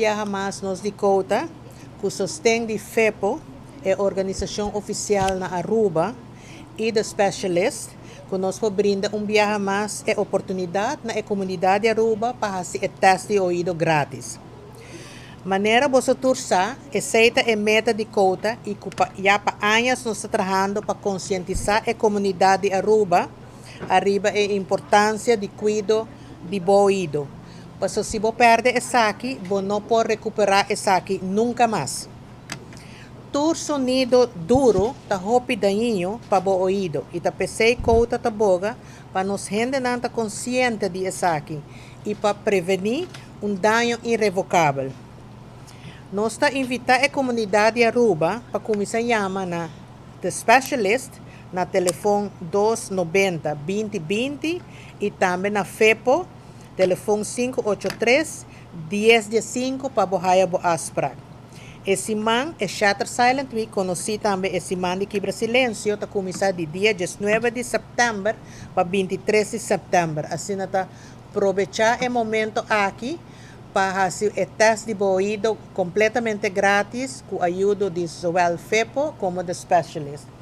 Biaha mas nos di Quota, cu sosten di FEPO, e organisacion oficial na Aruba, y The Specialist, cu nos por brinda un biaha mas e oportunidad na e comunidad di Aruba pa haci e test di oido gratis. Manera boso tur sa, esey ta e meta di Quota y cu ya pa añas nos ta trahando pa conscientisa e comunidad di Aruba ariba e importancia di cuido di bo oido. Paso si bo perde esaki, bo no por recupera esaki nunca mas. Tur sonido duro ta hopi dañino pa bo oido y ta pesey Quota ta boga pa nos hendenan ta consciente di esaki y pa preveni un daño irrevocabel. Nos ta invita e comunidad di Aruba pa cuminsa yama na The Specialist na telefon 290 2020 y tambe na FEPO telefon 583 1015 pa bo haya bo afspraak. E siman e Shatter Silent Week, conoci tambe e siman di Kibra Silencio, ta cuminsa di dia 19 di september pa 23 di september. Asina ta aprovecha e momento aki pa haci e test di oido completamente gratis cu ayudo di zowel FEPO como The Specialist.